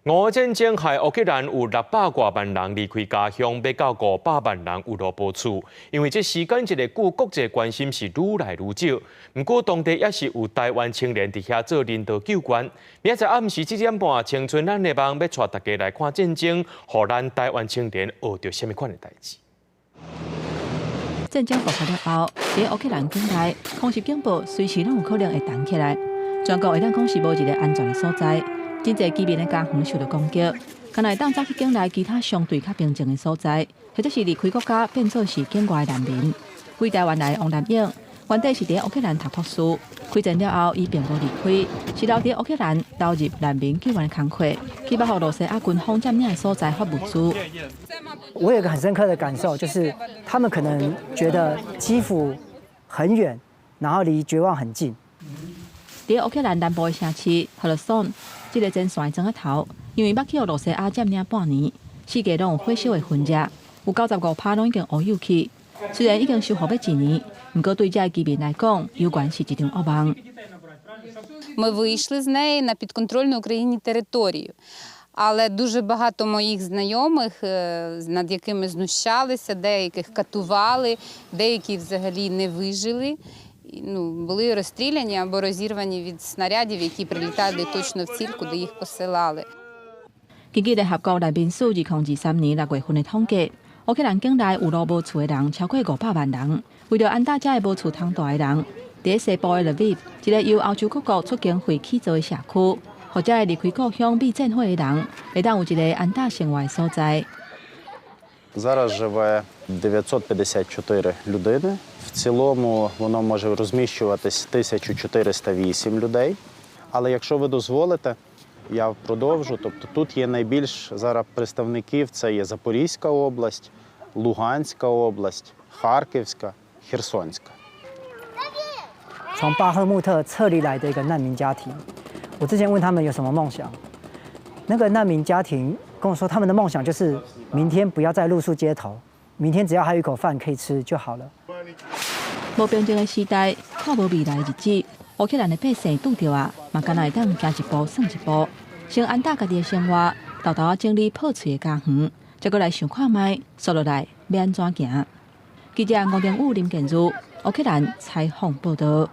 俄戰爭害烏克蘭有600外萬人離開家鄉，欲到500萬人有路無厝。因為這時間一个久，國際關心是愈來愈少。毋過當地也是有台灣青年佇遐做人道救援。明仔載暗時7點半，青春咱的夢欲帶大家來看戰爭，予咱台灣青年學著啥物款的代誌。戰爭爆發了後，佇烏克蘭境內，空襲警報隨時攏有可能會彈起來，全國會當講是無一个安全的所在。真濟居民的家園受著攻擊，敢若會當走去境內其他相對較平靜的所在，或者是離開國家變做是境外難民。對台灣來的王南勇，原底是佇烏克蘭讀博士，開戰了後，伊並無離開，是留佇烏克蘭投入難民救援的工課，去予羅西亞軍方佔領的所在發物資。我有一個很深刻的感受，就是他們可能覺得基輔很遠，然後離絕望很近。佇烏克蘭南部的城市赫爾松，這個前線的莊仔頭，因為捌去予羅西亞佔領半年，四界攏有火燒的痕跡，有95%攏已經烏有去。雖然已經修復欲一年，毋過對這个居民來講，猶原是一場噩夢。 Ми вийшли з неї на підконтрольну Україні територію. Але дуже багато моїх знайомих, над якими знущалися, деяких катували, деякі взагалі не вижили. Ну, були розстріляні або розірвані від снарядів, які прилітали точно в ціль, куди їх посилали. 根據聯合國難民署2023年6月份的統計，烏克蘭境內有路無厝的人超過500萬人。為著安搭這个無厝通蹛的人，佇西部的勒維，一个由歐洲各國出經費起造的社區，予這个離開故鄉避戰火的人，會當有一个安搭生活的所在。 Зараз живе 954 людини. В цілому воно може розміщуватись 1408 людей. Але якщо ви дозволите, я продовжу. Тобто тут є найбільш зараз представників: це є Запорізька область, Луганська область, Харківська, Херсонська. 從巴赫穆特撤離來的一個難民家庭，我之前問他們有什麼夢想，那個難民家庭跟我說，他們的夢想就是明天不要再露宿街頭，明天只要還有一口飯可以吃就好了。無平靜的時代，看無未來的日子，烏克蘭的百姓拄著啊，嘛敢若會當行一步算一步，先安搭家己的生活，沓沓仔整理破碎的家園，再閣來想看覓，紲落來欲按怎行。記者吳定武、林建儒，烏克蘭採訪報導。